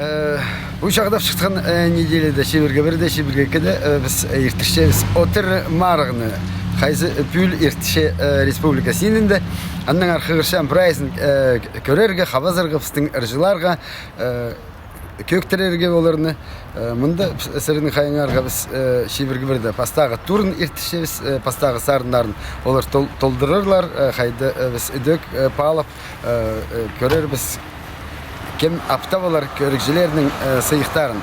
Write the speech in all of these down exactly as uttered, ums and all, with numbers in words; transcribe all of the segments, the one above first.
Э, пу чағдап чатхан, э, неделяда, чибіргі пірде, чибіргі ікіде, э, піс, э, иртірчебіс «Отыр» марығны, хайзы, э, пӱӱл иртірче, э, республика синінде. Аннаңар хығырчам прайзын, э, кӧрерге, хабазарға, пістің ырҷыларға, э, кӧӧктірерге оларны. Э, мында піс-, сірернің хайыңарға піс, э, чибіргі пірде пастағы турын иртірчебіс, э, пастағы сарыннарын олар тол-, толдырарлар, э, хайда, э, піс ідӧк, э, паалап, э, э, кӧрербіс, кем аптап алар кӧрігҷілернің, э, сыйыхтарын.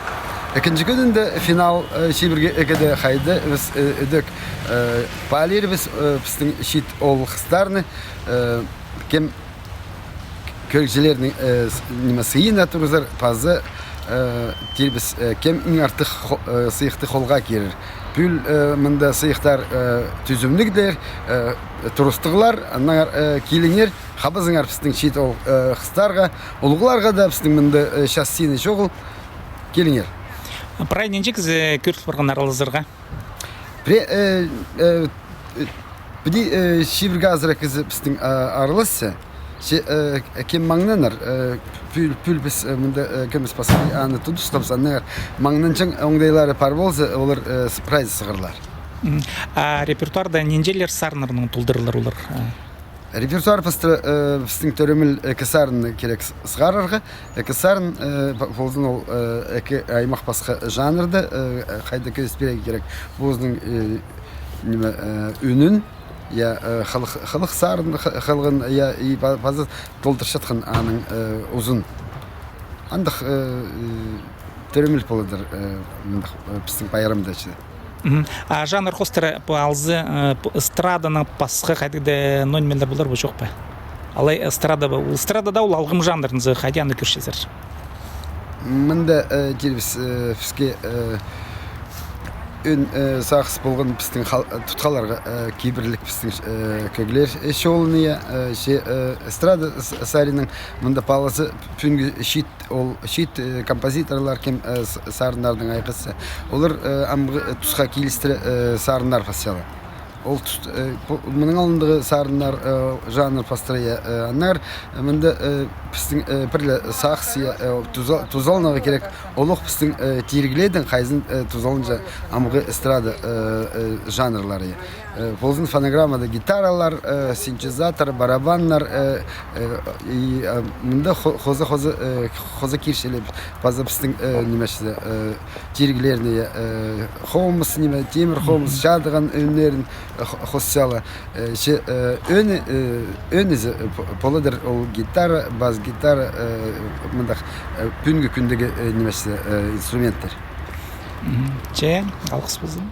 Ікінҷі кӱнінде финал, э, чибіргі ікіде, хайда піс, э, ідӧк, э, паалирбіс, э, пістің чиит оол-хыстарны, э, кем кӧрігҷілернің, э, с-, ниме, сыйына турғызар, паза, э, тирбіс, э, кем иң артых хо-, э, сыйыхты холға кирер. Пӱӱл, э, мында сыйыхтар, э, тӱзімніглер, э, турыстығлар, аннаңар, э, киліңер, хабазыңар пістің чиит оол, э, хыстарға, улуғларға даа, пістің мында, э, час сині чоғыл, киліңер. Прай нинҷе кізі кӧріл парған аралазарға? Пре-, э, э, э, піди, э, чибіргі азыра кізі пістің, а, араласча. Че, э, кем маңнанар, э, пӱӱл, пӱӱл піс, э, мында, э, кӧмес пасха аны тудыстабыс, аннаңар маңнанҷаң оңдайлары пар полза, олар, э, с-, прайзы сығарлар. Мгм. А репертуарда нинҷелер сарыннарнаң толдырылар олар? Э? Репертуар пастыра, э, пістің тӧреміл ікі сарынны кирек с-, сығарарға. Ікі сарын, э, па-, ползын ол, э, ікі аймах пасха жанрда, э, хайда кӧзіт пирерге кирек. Позының, э, ниме, э, ӱнін, я, э, хылых, хылых сарын, х-, хылығын, я, и па-, паза толдырчатхан аның, э, узын. Андағ, э, э, тӧреміл поладыр, э, мындағ, э, пістің пайрамда чи. Мгм. А жанр хоостыра пу алза, э, пу эстраданаң пасха хайдағ-да ноо нимелер полар ба, чох па? Алай эстрада ба? Ол эстрада даа ол алғым жанрынза, хайди аны кӧрчезер? Мында, э, тирбіс, э, піске, э, ӧӧн, э, сағыс полған пістің хал-, э, тутхаларға, э, кибірлік пістің, э, кӧглер, э, чолыны, э, че, э, эстрада с-, саринаң мында палазы пӱӱнгі чиит ол чиит, э, композиторлар, кем, э, с-, сарыннарнаң айғасча. Олар, э, амғы, э, тусха килістіре, э, сарыннар пасчалар. Ол тус-, э, пу-, мының алнындағы сарыннар, э, жанр пастыра, я, э, аннаңар, э, мында, э, пістің, э, пір ле сағыс, я, э, туза-, тузаланарға кирек. Ол ох пістің, э, тиріглердең хайзын, э, тузаланча амғы эстрада, э, э, жанрлары, я. Э, ползын фонограммада гитаралар, э, синтезатор, барабаннар, э, э, и, э, мында хо-, хоза, хоза, э, хоза кирчелер, паза пістің, э, ниме чи, э, тиріглерні, э, хомыс, ниме, темір хомыс, чадыған ӧӧннерін, э, хо-, хосчалар. Э, че, э, ӧӧні, э, ӧӧні зе, э, по-, поладыр ол гитара, бас-гитара, э, мындағ, э, пӱӱнгі кӱндегі, э, ниме чи, э, инструменттер. Мгм. Че, алғыс ползын.